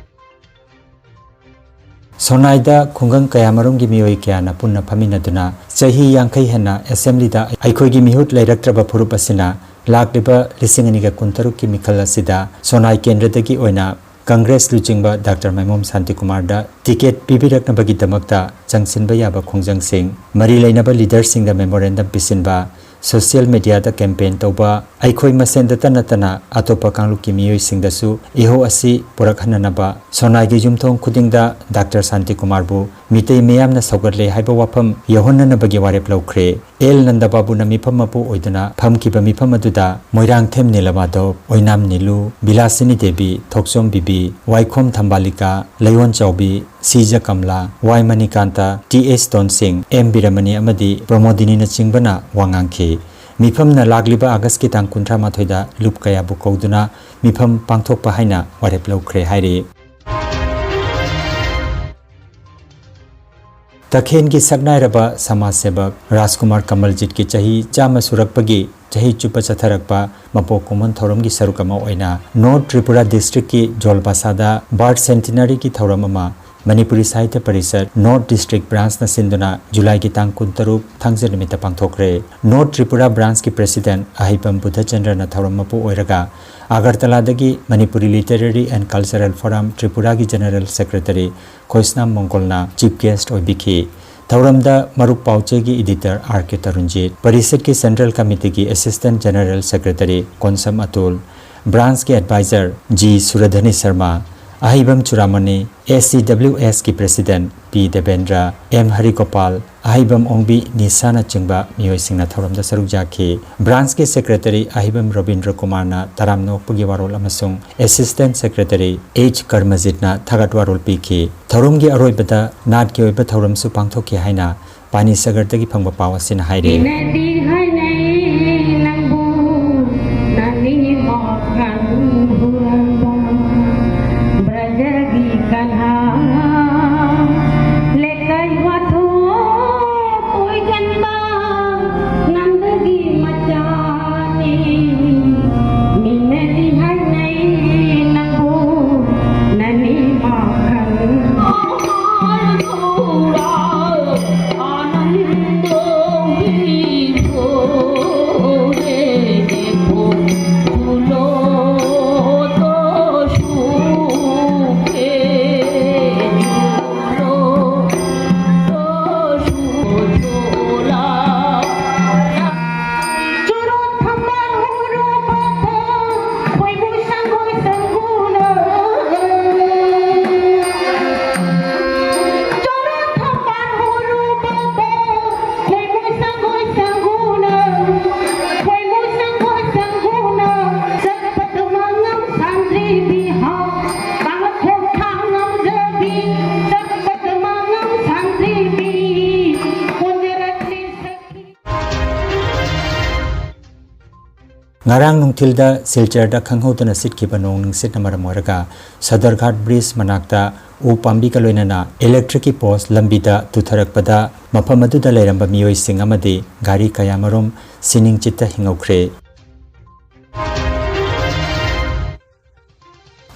ꯁꯣꯅꯥꯏꯗ ꯈꯨꯡꯒꯪ ꯀꯌꯥꯃꯔꯨꯝꯒꯤ ꯃꯤꯑꯣꯏ ꯀꯌꯥꯅ ꯄꯨꯟꯅ ꯐꯝꯃꯤꯟꯅꯗꯨꯅ ꯆꯍꯤ ꯌꯥꯡꯈꯩ ꯍꯦꯟꯅ ꯑꯦꯁꯦꯝꯕ꯭ꯂꯤꯗ ꯑꯩꯈꯣꯏꯒꯤ ꯃꯤꯍꯨꯠ ꯂꯩꯔꯛꯇ꯭ꯔꯕ ꯐꯨꯔꯨꯞ ꯑꯁꯤꯅ ꯂꯥꯛꯂꯤꯕ ꯂꯤꯁꯤꯡ ꯑꯅꯤꯒ ꯀꯨꯟꯇꯔꯨꯛꯀꯤ ꯃꯤꯈꯜ ꯑꯁꯤꯗ ꯁꯣꯅꯥꯏ ꯀꯦꯟꯗ꯭ꯔꯗꯒꯤ ꯑꯣꯏꯅ ꯀꯪꯒ꯭ꯔꯦꯁ ꯂꯨꯆꯤꯡꯕ ꯗꯥꯛꯇꯔ ꯃꯥꯏꯃꯣꯝ ꯁꯥꯟꯇꯤꯀꯨꯃꯥꯔꯗ ꯇꯤꯀꯦꯠ ꯄꯤꯕꯤꯔꯛꯅꯕꯒꯤꯗꯃꯛꯇ ꯆꯪꯁꯤꯟꯕ ꯌꯥꯕ ꯈꯣꯡꯖꯪꯁꯤꯡ, ꯃꯔꯤ ꯂꯩꯅꯕ ꯂꯤꯗꯔꯁꯤꯡꯗ ꯃꯦꯃꯣꯔꯦꯟꯗꯝ ꯄꯤꯁꯤꯟꯕ, ꯁꯣꯁꯤꯌꯦꯜ ꯃꯤꯗꯤꯌꯥꯗ ꯀꯦꯝꯄꯦꯟ ꯇꯧꯕ, ꯑꯩꯈꯣꯏ ꯃꯁꯦꯟꯗꯇ ꯅꯠꯇꯅ ꯑꯇꯣꯞꯄ ꯀꯥꯡꯂꯨꯞꯀꯤ ꯃꯤꯑꯣꯏꯁꯤꯡꯗꯁꯨ ꯏꯍꯧ ꯑꯁꯤ ꯄꯨꯔꯛꯍꯟꯅꯅꯕ ꯁꯣꯅꯥꯏꯒꯤ ꯌꯨꯝꯊꯣꯡ ꯈꯨꯗꯤꯡꯗ ꯗꯥꯛꯇꯔ ꯁꯥꯟꯇꯤꯀꯨꯃꯥꯔꯕꯨ ꯃꯤꯇꯩ ꯃꯤꯌꯥꯝꯅ ꯁꯧꯒꯠꯂꯦ ꯍꯥꯏꯕ ꯋꯥꯐꯝ ꯌꯧꯍꯟꯅꯅꯕꯒꯤ ꯋꯥꯔꯦꯞ ꯂꯧꯈ꯭ꯔꯦ꯫ ꯑꯦꯜ ꯅꯟꯗꯕꯥꯕꯨꯅ ꯃꯤꯐꯝ ꯃꯄꯨ ꯑꯣꯏꯗꯨꯅ ꯐꯝꯈꯤꯕ ꯃꯤꯐꯝ ꯑꯗꯨꯗ ꯃꯣꯏꯔꯥꯡꯊꯦꯝ ꯅꯤꯂꯃꯥꯙꯕ, ꯑꯣꯏꯅꯥꯝ ꯅꯤꯂꯨ, ꯕꯤꯂꯥꯁꯤꯅꯤ ꯗꯦꯕꯤ, ꯊꯣꯛꯆꯣꯝ ꯕꯤꯕꯤ, ꯋꯥꯏꯈꯣꯝ ꯊꯝꯕꯥꯂꯤꯀꯥ, ꯂꯩꯌꯣꯟ ꯆꯥꯎꯕꯤ, ꯁꯤꯖ ꯀꯝꯂꯥ, ꯋꯥꯏ ꯃꯅꯤꯀꯥꯟꯇ, ꯇꯤ ꯑꯦꯁ ꯇꯣꯟꯁꯤꯡ, ꯑꯦꯝ ꯕꯤꯔꯃꯅꯤ ꯑꯃꯗꯤ ꯄ꯭ꯔꯃꯣꯗꯤꯅꯤꯅꯆꯤꯡꯕꯅ ꯋꯥ ꯉꯥꯡꯈꯤ꯫ ꯃꯤꯐꯝꯅ ꯂꯥꯛꯂꯤꯕ ꯑꯥꯒꯁꯀꯤ ꯇꯥꯡ ꯀꯨꯟꯊ꯭ꯔꯥ ꯃꯥꯊꯣꯏꯗ ꯂꯨꯞ ꯀꯌꯥꯕꯨ ꯀꯧꯗꯨꯅ ꯃꯤꯐꯝ ꯄꯥꯡꯊꯣꯛꯄ ꯍꯥꯏꯅ ꯋꯥꯔꯦꯞ ꯂꯧꯈ꯭ꯔꯦ ꯍꯥꯏꯔꯤ꯫ ꯇꯈꯦꯟꯒꯤ ꯁꯛꯅꯥꯏꯔꯕ ꯁꯃꯥꯖ ꯁꯦꯕꯛ ꯔꯥꯖꯀꯨꯃꯥꯔ ꯀꯃꯜꯖꯤꯠꯀꯤ ꯆꯍꯤ ꯆꯥꯝꯃ ꯁꯨꯔꯛꯄꯒꯤ ꯆꯍꯤ ꯆꯨꯞꯄ ꯆꯠꯊꯔꯛꯄ ꯃꯄꯣꯛ ꯀꯨꯝꯑꯣꯟ ꯊꯧꯔꯝꯒꯤ ꯁꯔꯨꯛ ꯑꯃ ꯑꯣꯏꯅ ꯅꯣꯔꯠ ꯇ꯭ꯔꯤꯄꯨꯔꯥ ꯗꯤꯁꯇ꯭ꯔꯤꯛꯀꯤ ꯖꯣꯜꯕꯥꯁꯥꯗ ꯕꯥꯔꯠ ꯁꯦꯟꯇꯤꯅꯔꯤꯒꯤ ꯊꯧꯔꯝ ꯑꯃ ꯃꯅꯤꯄꯨꯔꯤ ꯁꯥꯍꯤꯇ꯭ꯌ ꯄꯔꯤꯁꯠ ꯅꯣꯔꯠ ꯗꯤꯁꯇ꯭ꯔꯤꯛ ꯕ꯭ꯔꯥꯟꯁꯅ ꯁꯤꯟꯗꯨꯅ ꯖꯨꯂꯥꯏꯒꯤ ꯇꯥꯡ ꯀꯨꯟꯇꯔꯨꯛ ꯊꯥꯡꯖ ꯅꯨꯃꯤꯠꯇ ꯄꯥꯡꯊꯣꯛꯈ꯭ꯔꯦ꯫ ꯅꯣꯔꯠ ꯇ꯭ꯔꯤꯄꯨꯔꯥ ꯕ꯭ꯔꯥꯟꯁꯀꯤ ꯄ꯭ꯔꯦꯁꯤꯗꯦꯟꯠ ꯑꯍꯩꯕꯝ ꯕꯨꯙꯆꯟꯗ꯭ꯔꯅ ꯊꯧꯔꯝ ꯃꯄꯨ ꯑꯣꯏꯔꯒ, ꯑꯒꯔꯇꯂꯥꯗꯒꯤ Manipuri literary and cultural forum ꯇ꯭ꯔꯤꯄꯨꯔꯥꯒꯤ ꯖꯦꯅꯔꯦꯜ ꯁꯦꯀ꯭ꯔꯦꯇꯔꯤ ꯈꯣꯏꯁꯅꯥꯝ ꯃꯣꯡꯒꯣꯜꯅ ꯆꯤꯐ ꯒꯦꯁ꯭ꯠ ꯑꯣꯏꯕꯤꯈꯤ꯫ ꯊꯧꯔꯝꯗ ꯃꯔꯨꯞ ꯄꯥꯎꯆꯦꯒꯤ ꯏꯗꯤꯇꯔ ꯑꯥꯔ ꯀꯦ ꯇꯔꯨꯟꯖꯤꯠ, ꯄꯔꯤꯁꯠꯀꯤ ꯁꯦꯟꯇ꯭ꯔꯦꯜ ꯀꯃꯤꯇꯤꯒꯤ assistant general secretary Konsam Atul, ꯕ꯭ꯔꯥꯟꯁꯀꯤ ꯑꯦꯗꯚꯥꯏꯖꯔ ꯖꯤ ꯁꯨꯔꯙꯅꯤ ꯁꯔꯃ, ꯑꯍꯩꯕꯝ ꯆꯨꯔꯥꯃꯅꯤ, ꯑꯦ ꯁꯤ ꯗꯕ꯭ꯂꯤꯎ ꯑꯦꯁꯀꯤ ꯄ꯭ꯔꯦꯁꯤꯗꯦꯟꯠ ꯄꯤ ꯗꯦꯕꯦꯟꯗ꯭ꯔ, ꯑꯦꯝ ꯍꯔꯤꯒꯣꯄꯥꯜ, ꯑꯍꯩꯕꯝ ꯑꯣꯡꯕꯤ ꯅꯤꯁꯥꯅꯆꯤꯡꯕ ꯃꯤꯑꯣꯏꯁꯤꯡꯅ ꯊꯧꯔꯝꯗ ꯁꯔꯨꯛ ꯌꯥꯈꯤ꯫ ꯕ꯭ꯔꯥꯟꯁꯀꯤ ꯁꯦꯀ꯭ꯔꯦꯇꯔꯤ ꯑꯍꯩꯕꯝ ꯔꯣꯕꯤꯟꯗ꯭ꯔ ꯀꯨꯃꯥꯔꯅ ꯇꯔꯥꯝꯅ ꯑꯣꯛꯄꯒꯤ ꯋꯥꯔꯣꯜ ꯑꯃꯁꯨꯡ ꯑꯦꯁꯤꯁ꯭ꯇꯦꯟꯠ ꯁꯦꯀ꯭ꯔꯦꯇꯔꯤ ꯑꯩꯆ ꯀꯔꯃꯖꯤꯠꯅ ꯊꯥꯒꯠ ꯋꯥꯔꯣꯜ ꯄꯤꯈꯤ꯫ ꯊꯧꯔꯝꯒꯤ ꯑꯔꯣꯏꯕꯗ ꯅꯥꯠꯀꯤ ꯑꯣꯏꯕ ꯊꯧꯔꯝꯁꯨ ꯄꯥꯡꯊꯣꯛꯈꯤ ꯍꯥꯏꯅ ꯄꯥꯅꯤꯁꯒꯔꯗꯒꯤ ꯐꯪꯕ ꯄꯥꯎ ꯑꯁꯤꯅ ꯍꯥꯏꯔꯤ꯫ ꯃꯤꯅꯗꯤ ꯍꯥꯏꯅꯩ ꯅꯪꯕꯨ ꯅꯥꯅꯤꯡꯉꯤ ꯃꯈꯜ ꯍꯨꯔꯥꯟꯕ꯫ ꯕ꯭ꯔꯖꯒꯤ ꯀꯟꯍꯥ ꯂꯩꯀꯥꯏ ꯋꯥꯊꯣꯛ ꯑꯣꯏꯒꯟꯕ ꯅꯪꯗꯒꯤ ꯃꯆꯥꯅꯤ꯫ ꯉꯔꯥꯡ ꯅꯨꯡꯊꯤꯜꯗ ꯁꯤꯜꯆꯔꯗ ꯈꯪꯍꯧꯗꯅ ꯁꯤꯠꯈꯤꯕ ꯅꯣꯡ ꯅꯨꯡꯁꯤꯠꯅ ꯃꯔꯝ ꯑꯣꯏꯔꯒ ꯁꯗꯔꯘꯥꯠ ꯕ꯭ꯔꯤꯖ ꯃꯅꯥꯛꯇ ꯎ ꯄꯥꯝꯕꯤꯒ ꯂꯣꯏꯅꯅ ꯏꯂꯦꯛꯇ꯭ꯔꯤꯛꯀꯤ ꯄꯣꯁ ꯂꯝꯕꯤꯗ ꯇꯨꯊꯔꯛꯄꯗ ꯃꯐꯝ ꯑꯗꯨꯗ ꯂꯩꯔꯝꯕ ꯃꯤꯑꯣꯏꯁꯤꯡ ꯑꯃꯗꯤ ꯒꯥꯔꯤ ꯀꯌꯥꯃꯔꯨꯝ ꯁꯤꯅꯤꯡꯆꯤꯠꯇ ꯍꯤꯡꯍꯧꯈ꯭ꯔꯦ꯫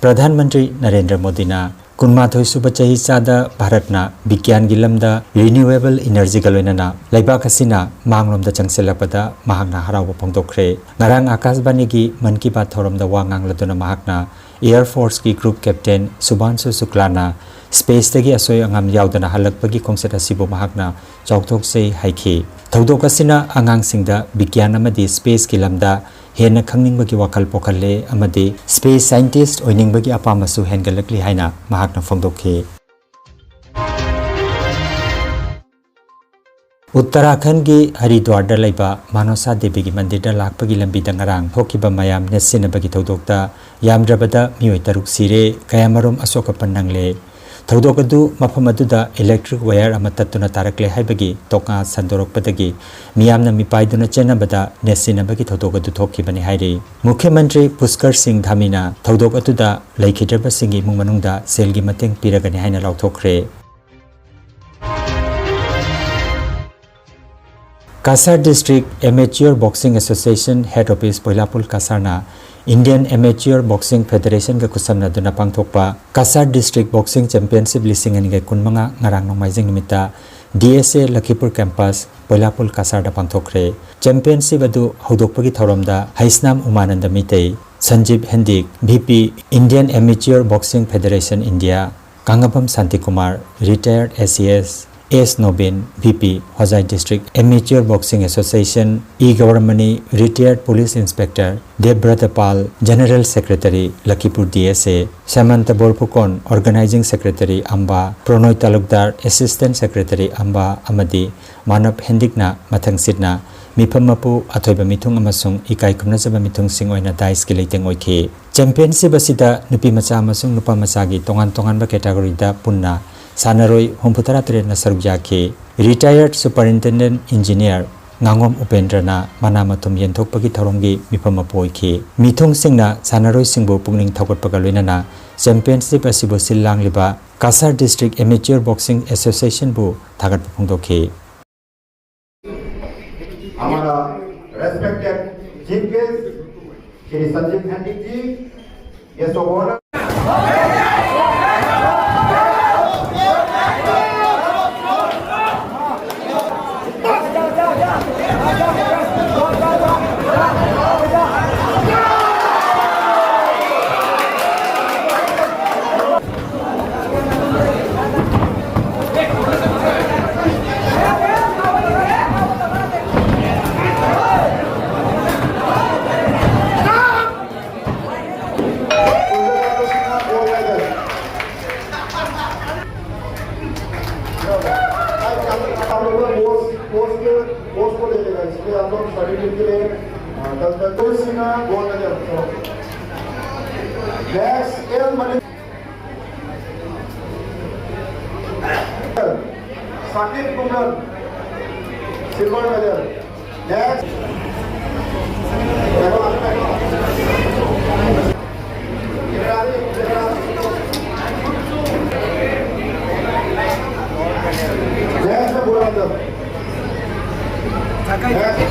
ꯄ꯭ꯔꯙꯥꯟ ꯃꯟꯇ꯭ꯔꯤ ꯅꯔꯦꯟꯗ꯭ꯔ ꯃꯣꯗꯤꯅ ꯀꯨꯟꯃꯥꯊꯣꯏ ꯁꯨꯕ ꯆꯍꯤ ꯆꯥꯗ ꯚꯥꯔꯠꯅ ꯕꯤꯒ꯭ꯌꯥꯟꯒꯤ ꯂꯝꯗ ꯔꯤꯅ꯭ꯌꯨꯑꯦꯕꯜ ꯏꯅꯔꯖꯤꯒ ꯂꯣꯏꯅꯅ ꯂꯩꯕꯥꯛ ꯑꯁꯤꯅ ꯃꯥꯡꯂꯣꯝꯗ ꯆꯪꯁꯤꯜꯂꯛꯄꯗ ꯃꯍꯥꯛꯅ ꯍꯔꯥꯎꯕ ꯐꯣꯡꯗꯣꯛꯈ꯭ꯔꯦ꯫ ꯉꯔꯥꯡ ꯑꯀꯥꯁꯕꯥꯅꯤꯒꯤ ꯃꯟ ꯀꯤ ꯕꯥꯠ ꯊꯧꯔꯝꯗ ꯋꯥ ꯉꯥꯡꯂꯗꯨꯅ ꯃꯍꯥꯛꯅ ꯑꯦꯌꯔ ꯐꯣꯔꯁꯀꯤ ꯒ꯭ꯔꯨꯞ ꯀꯦꯞꯇꯦꯟ ꯁꯨꯚꯥꯟꯁꯨ ꯁꯨꯀ꯭ꯂꯥꯅ ꯁ꯭ꯄꯦꯁꯇꯒꯤ ꯑꯁꯣꯏ ꯑꯉꯥꯝ ꯌꯥꯎꯗꯅ ꯍꯜꯂꯛꯄꯒꯤ ꯈꯣꯡꯆꯠ ꯑꯁꯤꯕꯨ ꯃꯍꯥꯛꯅ ꯆꯥꯎꯊꯣꯛꯆꯩ ꯍꯥꯏꯈꯤ꯫ ꯊꯧꯗꯣꯛ ꯑꯁꯤꯅ ꯑꯉꯥꯡꯁꯤꯡꯗ ꯕꯤꯒ꯭ꯌꯥꯟ ꯑꯃꯗꯤ ꯁ꯭ꯄꯦꯁꯀꯤ ꯂꯝꯗ ꯍꯦꯟꯅ ꯈꯪꯅꯤꯡꯕꯒꯤ ꯋꯥꯈꯜ ꯄꯣꯛꯍꯜꯂꯦ ꯑꯃꯗꯤ ꯁ꯭ꯄꯦꯁ ꯁꯥꯏꯟꯇꯤꯁ꯭ꯠ ꯑꯣꯏꯅꯤꯡꯕꯒꯤ ꯑꯄꯥꯝꯕꯁꯨ ꯍꯦꯟꯒꯠꯂꯛꯂꯤ ꯍꯥꯏꯅ ꯃꯍꯥꯛꯅ ꯐꯣꯡꯗꯣꯛꯈꯤ꯫ ꯎꯠꯇꯔꯥꯈꯟꯗꯒꯤ ꯍꯔꯤꯗ꯭ꯋꯥꯔꯗ ꯂꯩꯕ ꯃꯥꯅꯣꯁꯥ ꯗꯦꯕꯤꯒꯤ ꯃꯟꯗꯤꯔꯗ ꯂꯥꯛꯄꯒꯤ ꯂꯝꯕꯤꯗ ꯉꯔꯥꯡ ꯊꯣꯛꯈꯤꯕ ꯃꯌꯥꯝ ꯅꯦꯠꯁꯤꯟꯅꯕꯒꯤ ꯊꯧꯗꯣꯛꯇ ꯌꯥꯝꯗ꯭ꯔꯕꯗ ꯃꯤꯑꯣꯏ ꯇꯔꯨꯛ ꯁꯤꯔꯦ, ꯀꯌꯥꯃꯔꯨꯝ ꯑꯁꯣꯛ ꯑꯄꯟ ꯅꯪꯂꯦ꯫ ꯊꯧꯗꯣꯛ ꯑꯗꯨ ꯃꯐꯝ ꯑꯗꯨꯗ ꯏꯂꯦꯛꯇ꯭ꯔꯤꯛ ꯋꯥꯌꯔ ꯑꯃ ꯇꯠꯇꯨꯅ ꯇꯥꯔꯛꯂꯦ ꯍꯥꯏꯕꯒꯤ ꯇꯣꯛꯉꯥ ꯁꯟꯗꯣꯔꯛꯄꯗꯒꯤ ꯃꯤꯌꯥꯝꯅ ꯃꯤꯄꯥꯏꯗꯨꯅ ꯆꯦꯟꯅꯕꯗ ꯅꯦꯠꯁꯤꯟꯅꯕꯒꯤ ꯊꯧꯗꯣꯛ ꯑꯗꯨ ꯊꯣꯛꯈꯤꯕꯅꯤ ꯍꯥꯏꯔꯤ꯫ ꯃꯨꯈ꯭ꯌ ꯃꯟꯇ꯭ꯔꯤ ꯄꯨꯁꯀꯔ ꯁꯤꯡ ꯙꯥꯃꯤꯅ ꯊꯧꯗꯣꯛ ꯑꯗꯨꯗ ꯂꯩꯈꯤꯗ꯭ꯔꯕꯁꯤꯡꯒꯤ ꯏꯃꯨꯡ ꯃꯅꯨꯡꯗ ꯁꯦꯜꯒꯤ ꯃꯇꯦꯡ ꯄꯤꯔꯒꯅꯤ ꯍꯥꯏꯅ ꯂꯥꯎꯊꯣꯛꯈ꯭ꯔꯦ꯫ Cachar district amateur boxing association head office Poilapul ꯀꯁꯥꯔꯅ ꯏꯟꯗꯤꯌꯟ ꯑꯦꯃꯦꯆꯤꯌꯔ ꯕꯣꯛꯁꯤꯡ ꯐꯦꯗꯦꯔꯦꯁꯟꯒ ꯈꯨꯠꯁꯝꯅꯗꯨꯅ ꯄꯥꯡꯊꯣꯛꯄ ꯀꯁꯥꯔ ꯗꯤꯁꯇ꯭ꯔꯤꯛ ꯕꯣꯛꯁꯤꯡ ꯆꯦꯝꯄꯤꯌꯟꯁꯤꯞ ꯂꯤꯁꯤꯡ ꯑꯅꯤꯒ ꯀꯨꯟꯃꯉꯥ ꯉꯔꯥꯡ ꯅꯣꯡꯃꯥꯏꯖꯤꯡ ꯅꯨꯃꯤꯠꯇ ꯗꯤ ꯑꯦꯁ ꯑꯦ ꯂꯈꯤꯄꯨꯔ ꯀꯦꯝꯄꯁ ꯄꯣꯏꯂꯥꯄꯨꯜ ꯀꯁꯥꯔꯗ ꯄꯥꯡꯊꯣꯛꯈ꯭ꯔꯦ꯫ ꯆꯦꯝꯄꯤꯌꯟꯁꯤꯞ ꯑꯗꯨ ꯍꯧꯗꯣꯛꯄꯒꯤ ꯊꯧꯔꯝꯗ Heisnam Umananda Meitei, Sanjib Hendik, V P, Indian amateur boxing federation India, Kangabam Shantikumar, retired A C S, S Nobin, V P, Hojai district amateur boxing association, E ꯒꯧꯔꯃꯅꯤ, retired police inspector Debabrata Pal, general secretary, Lakhipur D S A, Semanta Borphukan, organising secretary Amba, Pronoy Talukdar, assistant secretary Amba, ꯑꯃꯗꯤ ꯃꯥꯅꯕ ꯍꯦꯟꯗꯤꯛꯅ ꯃꯊꯪꯁꯤꯠꯅ ꯃꯤꯐꯝ ꯃꯄꯨ, ꯑꯊꯣꯏꯕ ꯃꯤꯊꯨꯡ ꯑꯃꯁꯨꯡ ꯏꯀꯥꯏ ꯈꯨꯝꯅꯖꯕ ꯃꯤꯊꯨꯡꯁꯤꯡ ꯑꯣꯏꯅ ꯗꯥꯏꯁꯀꯤ ꯂꯩꯇꯦꯡ ꯑꯣꯏꯈꯤ꯫ ꯆꯦꯝꯄꯤꯌꯟꯁꯤꯞ ꯑꯁꯤꯗ ꯅꯨꯄꯤ ꯃꯆꯥ ꯑꯃꯁꯨꯡ ꯅꯨꯄꯥ ꯃꯆꯥꯒꯤ ꯇꯣꯉꯥꯟ ꯇꯣꯉꯥꯟꯕ ꯀꯦꯇꯥꯒꯣꯔꯤꯗ ꯄꯨꯟꯅ ꯁꯥꯟꯅꯔꯣꯏ ꯍꯨꯝꯐꯨꯇꯔꯥ ꯇꯔꯦꯠꯅ ꯁꯔꯨꯛ ꯌꯥꯈꯤ꯫ ꯔꯤꯇꯥꯌꯔꯗ ꯁꯨꯄꯔꯏꯟꯇꯦꯟꯗꯦꯟꯠ ꯏꯟꯖꯤꯅꯤꯌꯔ ꯉꯥꯉꯣꯝ ꯎꯄꯦꯟꯗ꯭ꯔꯅ ꯃꯅꯥ ꯃꯊꯨꯝ ꯌꯦꯟꯊꯣꯛꯄꯒꯤ ꯊꯧꯔꯝꯒꯤ ꯃꯤꯐꯝ ꯃꯄꯨ ꯑꯣꯏꯈꯤ꯫ ꯃꯤꯊꯨꯡꯁꯤꯡꯅ ꯁꯥꯟꯅꯔꯣꯏꯁꯤꯡꯕꯨ ꯄꯨꯛꯅꯤꯡ ꯊꯧꯒꯠꯄꯒ ꯂꯣꯏꯅꯅ championship ꯑꯁꯤꯕꯨ ꯁꯤꯜ ꯂꯥꯡꯂꯤꯕ ꯀꯁꯥꯔ District Amateur Boxing Associationꯕꯨ ꯊꯥꯒꯠꯄ ꯐꯣꯡꯗꯣꯛꯈꯤ꯫ हमारा respected chief guest Shri Sanjeev खंडित जी, guest of honor। Next, L Mani- Sakib Kundan, silver medal. Next. Next, Bhuvendra. Next.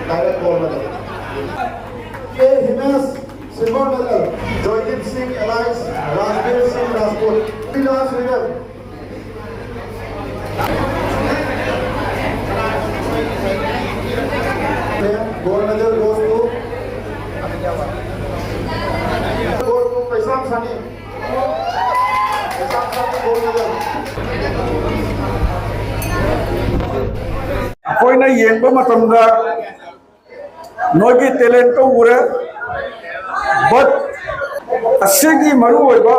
Direct gold medal. K Himesh, silver medal. Joydeep Singh alias Rajbir Singh Rajput. Last medal. Gold medal goes to, goes to Paisam Sani. Paisam Sani gold medal. ꯑꯩꯈꯣꯏꯅ ꯌꯦꯡꯕ ꯃꯇꯝꯗ ꯅꯣꯏꯒꯤ talent ꯇꯣ ꯎꯔꯦ, but ꯑꯁꯤꯒꯤ ꯃꯔꯨꯑꯣꯏꯕ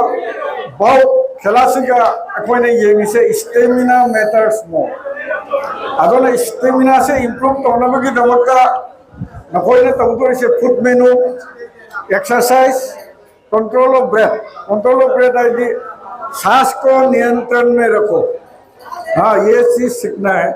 bout ꯈꯦꯂꯥꯁꯤꯒ ꯑꯩꯈꯣꯏꯅ ꯌꯦꯡꯉꯤꯁꯦ stamina matters more꯫ ꯑꯗꯨꯅ stamina ꯁꯦ improve ꯇꯧꯅꯕꯒꯤꯗꯃꯛꯇ ꯅꯈꯣꯏꯅ ꯇꯧꯗꯣꯔꯤꯁꯦ foot menu, exercise, control of breath꯫ Control of breath ꯍꯥꯏꯗꯤ श्वास को नियंत्रण में रखो, हाँ, ये चीज सीखना है।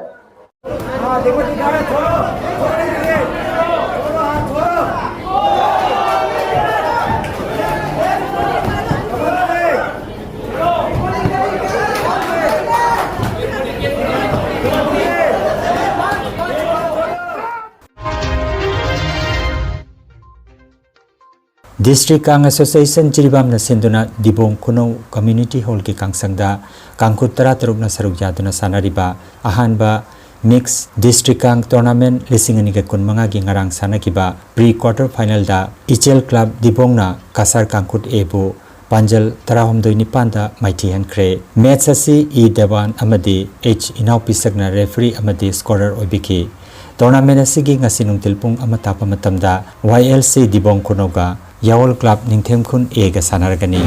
District Kang Association ꯖꯤꯔꯤꯕꯥꯝꯅ ꯁꯤꯟꯗꯨꯅ ꯗꯤꯕꯣꯡ ꯈꯨꯅꯧ Community Hall ꯒꯤ ꯀꯥꯡꯁꯪꯗ ꯀꯥꯡꯈꯨꯠ ꯇꯔꯥꯇꯔꯨꯛꯅ ꯁꯔꯨꯛ ꯌꯥꯗꯨꯅ ꯁꯥꯟꯅꯔꯤꯕ ꯑꯍꯥꯟꯕ Mix District Kang Tournament ꯂꯤꯁꯤꯡ ꯑꯅꯤꯒ ꯀꯨꯟꯃꯉꯥꯒꯤ ꯉꯔꯥꯡ ꯁꯥꯟꯅꯈꯤꯕ pre quarter final ꯗ ꯏꯆꯦꯜ Club ꯗꯤꯕꯣꯡꯅ ꯀꯁꯥꯔ ꯀꯥꯡꯈꯨꯠ A ꯕꯨ ꯄꯥꯟꯖꯜ ꯇꯔꯥꯍꯨꯝꯗꯣꯏ ꯅꯤꯄꯥꯟꯗ ꯃꯥꯏꯊꯤꯍꯟꯈ꯭ꯔꯦ꯫ Match ꯑꯁꯤ ꯏ ꯗꯦꯋꯥꯟ ꯑꯃꯗꯤ ꯑꯩꯆ ꯏꯅꯥꯎꯄꯤꯁꯛꯅ referee ꯑꯃꯗꯤ scorer ꯑꯣꯏꯕꯤꯈꯤ꯫ Tournament ꯑꯁꯤꯒꯤ ꯉꯁꯤ ꯅꯨꯡꯊꯤꯜ ꯄꯨꯡ ꯑꯃ ꯇꯥꯕ ꯃꯇꯝꯗ ꯋꯥꯏ ꯑꯦꯜ ꯁꯤ ꯗꯤꯕꯣꯡ ꯈꯨꯅꯧꯒ ꯌꯥꯋꯜ Club ꯅꯤꯡꯊꯦꯝꯈꯨꯟ A ꯒ ꯁꯥꯟꯅꯔꯒꯅꯤ꯫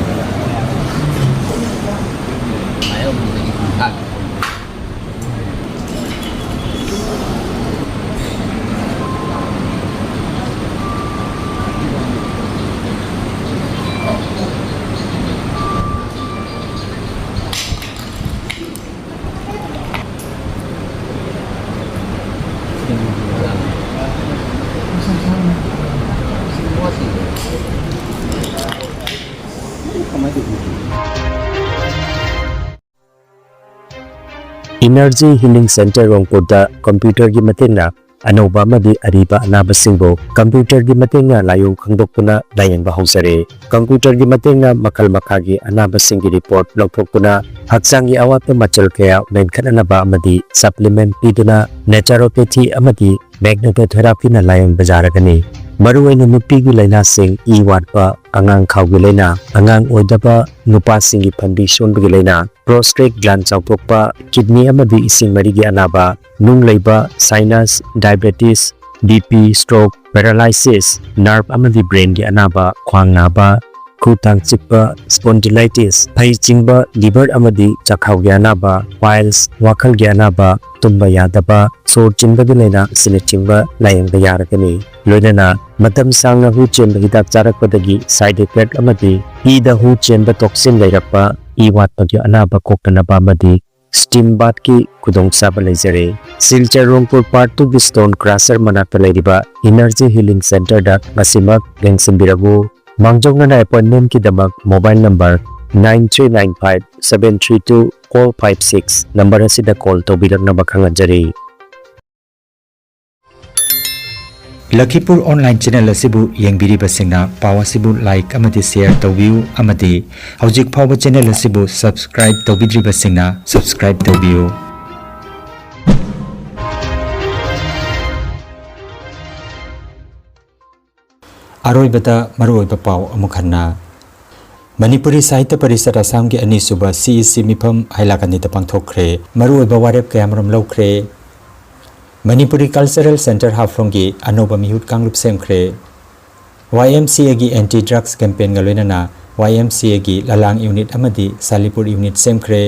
Energy Healing Center ꯔꯣꯡꯄꯨꯔꯗ computer ꯒꯤ ꯃꯇꯦꯡꯅ ꯑꯅꯧꯕ ꯑꯃꯗꯤ ꯑꯔꯤꯕ ꯑꯅꯥꯕꯁꯤꯡꯕꯨ computer ꯒꯤ ꯃꯇꯦꯡꯅ ꯂꯥꯏꯑꯣꯡ ꯈꯪꯗꯣꯛꯇꯨꯅ ꯂꯥꯌꯦꯡꯕ ꯍꯧꯖꯔꯦ꯫ Computer ꯒꯤ ꯃꯇꯦꯡꯅ ꯃꯈꯜ ꯃꯈꯥꯒꯤ ꯑꯅꯥꯕꯁꯤꯡꯒꯤ report ꯂꯧꯊꯣꯛꯇꯨꯅ ꯍꯛꯆꯥꯡꯒꯤ ꯑꯋꯥꯠꯄ ꯃꯆꯜ ꯀꯌꯥ ꯃꯦꯟꯈꯠꯅꯅꯕ ꯑꯃꯗꯤ supplement ꯄꯤꯗꯨꯅ naturopathy ꯑꯃꯗꯤ magnetotherapy ꯅ ꯂꯥꯌꯦꯡꯕ ꯌꯥꯔꯒꯅꯤ꯫ ꯃꯔꯨꯑꯣꯏꯅ ꯅꯨꯄꯤꯒꯤ ꯂꯥꯏꯅꯥꯁꯤꯡ, ꯏ ꯋꯥꯠꯄ, ꯑꯉꯥꯡ ꯈꯥꯎꯒꯤ ꯂꯥꯏꯅꯥ, ꯑꯉꯥꯡ ꯑꯣꯏꯗꯕ, ꯅꯨꯄꯥꯁꯤꯡꯒꯤ ꯐꯟꯕꯤ ꯁꯣꯟꯕꯒꯤ ꯂꯥꯏꯅꯥ, prostate gland ꯆꯥꯎꯊꯣꯛꯄ, kidney ꯑꯃꯗꯤ ꯏꯁꯤꯡ ꯃꯔꯤꯒꯤ ꯑꯅꯥꯕ, ꯅꯨꯡ ꯂꯩꯕ, sinus, diabetes, B P, stroke, paralysis, nerve ꯑꯃꯗꯤ brain ꯒꯤ ꯑꯅꯥꯕ, ꯈ꯭ꯋꯥꯡ ꯅꯥꯕ, ꯈꯨ ꯇꯥꯡ ꯆꯤꯛꯄ, spondylitis, ꯐꯩ ꯆꯤꯡꯕ, liver ꯑꯃꯗꯤ ꯆꯥꯛꯈꯥꯎꯒꯤ ꯑꯅꯥꯕ, piles, ꯋꯥꯈꯜꯒꯤ ꯑꯅꯥꯕ, ꯇꯨꯝꯕ ꯌꯥꯗꯕ, ꯁꯣꯔ ꯆꯤꯟꯕꯒꯤ ꯂꯥꯏꯅꯥ ꯑꯁꯤꯅꯆꯤꯡꯕ ꯂꯥꯌꯦꯡꯕ ꯌꯥꯔꯒꯅꯤ꯫ ꯂꯣꯏꯅꯅ ꯃꯇꯝ ꯁꯥꯡꯅ ꯍꯨ ꯆꯦꯟꯕ ꯍꯤꯗꯥꯛ ꯆꯥꯔꯛꯄꯗꯒꯤ side effect ꯑꯃꯗꯤ ꯏꯗ ꯍꯨ ꯆꯦꯟꯕ toxin ꯂꯩꯔꯛꯄ, ꯏ ꯋꯥꯠꯄꯒꯤ ꯑꯅꯥꯕ ꯀꯣꯛꯇꯅꯕ ꯑꯃꯗꯤ steam bathꯀꯤ ꯈꯨꯗꯣꯡꯆꯥꯕ ꯂꯩꯖꯔꯦ꯫ ꯁꯤꯜꯆꯔ ꯔꯣꯡꯄꯨꯔ Part Twoꯒꯤ stone crusher ꯃꯅꯥꯛꯇ ꯂꯩꯔꯤꯕ Energy Healing Centreꯗ ꯉꯁꯤꯃꯛ ꯌꯦꯡꯁꯤꯟꯕꯤꯔꯛꯎ꯫ ꯃꯥꯡꯖꯧꯅꯅ appointmentꯀꯤꯗꯃꯛ mobile number nine three nine five seven three two four five six number ꯑꯁꯤꯗ call ꯇꯧꯕꯤꯔꯛꯅꯕ ꯈꯪꯍꯟꯖꯔꯤ꯫ ꯂꯈꯤꯄꯨꯔ online channel ꯑꯁꯤꯕꯨ ꯌꯦꯡꯕꯤꯔꯤꯕꯁꯤꯡꯅ ꯄꯥꯎ ꯑꯁꯤꯕꯨ like ꯑꯃꯗꯤ share ꯇꯧꯕꯤꯌꯨ ꯑꯃꯗꯤ ꯍꯧꯖꯤꯛ ꯐꯥꯎꯕ channel ꯑꯁꯤꯕꯨ subscribe ꯇꯧꯕꯤꯗ꯭ꯔꯤꯕꯁꯤꯡꯅ subscribe ꯇꯧꯕꯤꯌꯨ꯫ ꯑꯔꯣꯏꯕꯗ ꯃꯔꯨꯑꯣꯏꯕ ꯄꯥꯎ ꯑꯃꯨꯛ ꯍꯟꯅ꯫ ꯃꯅꯤꯄꯨꯔꯤ ꯁꯥꯍꯤꯇ꯭ꯌ ꯄꯔꯤꯁꯠ ꯑꯁꯥꯝꯒꯤ ꯑꯅꯤꯁꯨꯕ CEC ꯃꯤꯐꯝ ꯍꯥꯏꯂꯥꯀꯥꯟꯗꯤꯗ ꯄꯥꯡꯊꯣꯛꯈ꯭ꯔꯦ꯫ ꯃꯔꯨꯑꯣꯏꯕ ꯋꯥꯔꯦꯞ ꯀꯌꯥꯃꯔꯨꯝ ꯂꯧꯈ꯭ꯔꯦ꯫ ꯃꯅꯤꯄꯨꯔꯤ Cultural Centre ꯍꯥꯐꯂꯣꯡꯒꯤ ꯑꯅꯧꯕ ꯃꯤꯍꯨꯠ ꯀꯥꯡꯂꯨꯞ ꯁꯦꯝꯈ꯭ꯔꯦ꯫ YMCAꯒꯤ anti drugs campaignꯒ ꯂꯣꯏꯅꯅ YMCAꯒꯤ ꯂꯂꯥꯡ unit ꯑꯃꯗꯤ ꯁꯥꯂꯤꯄꯨꯔ unit ꯁꯦꯝꯈ꯭ꯔꯦ꯫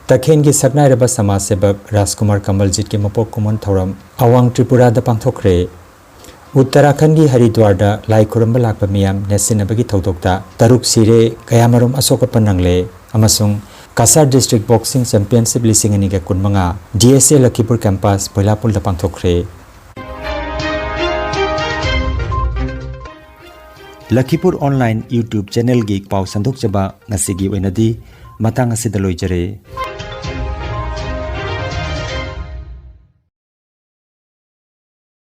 ꯇꯈꯦꯜꯒꯤ ꯁꯛꯅꯥꯏꯔꯕ ꯁꯃꯥꯖ ꯁꯦꯕꯛ ꯔꯥꯖꯀꯨꯃꯥꯔ ꯀꯃꯜꯖꯤꯠꯀꯤ ꯃꯄꯣꯛ ꯀꯨꯝꯑꯣꯟ ꯊꯧꯔꯝ ꯑꯋꯥꯡ ꯇ꯭ꯔꯤꯄꯨꯔꯥꯗ ꯄꯥꯡꯊꯣꯛꯈ꯭ꯔꯦ꯫ ꯎꯠꯇꯔꯥꯈꯟꯒꯤ ꯍꯔꯤꯗ꯭ꯋꯥꯔꯗ ꯂꯥꯏ ꯈꯨꯔꯨꯝꯕ ꯂꯥꯛꯄ ꯃꯤꯌꯥꯝ ꯅꯦꯠꯁꯤꯟꯅꯕꯒꯤ ꯊꯧꯗꯣꯛꯇ ꯇꯔꯨꯛ ꯁꯤꯔꯦ, ꯀꯌꯥꯃꯔꯨꯝ ꯑꯁꯣꯛ ꯑꯄꯟ ꯅꯪꯂꯦ꯫ ꯑꯃꯁꯨꯡ ꯀꯁꯥꯔ District Boxing Championship ꯂꯤꯁꯤꯡ ꯑꯅꯤꯒ ꯀꯨꯟꯃꯉꯥ DSA ꯂꯈꯤꯄꯨꯔ campus ꯕꯣꯏꯂꯥꯄꯨꯜꯗ ꯄꯥꯡꯊꯣꯛꯈ꯭ꯔꯦ꯫ ꯂꯈꯤꯄꯨꯔ online YouTube channelꯒꯤ ꯄꯥꯎ ꯁꯟꯗꯣꯛꯆꯕ ꯉꯁꯤꯒꯤ ꯑꯣꯏꯅꯗꯤ ꯃꯇꯥꯡ ꯑꯁꯤꯗ ꯂꯣꯏꯖꯔꯦ꯫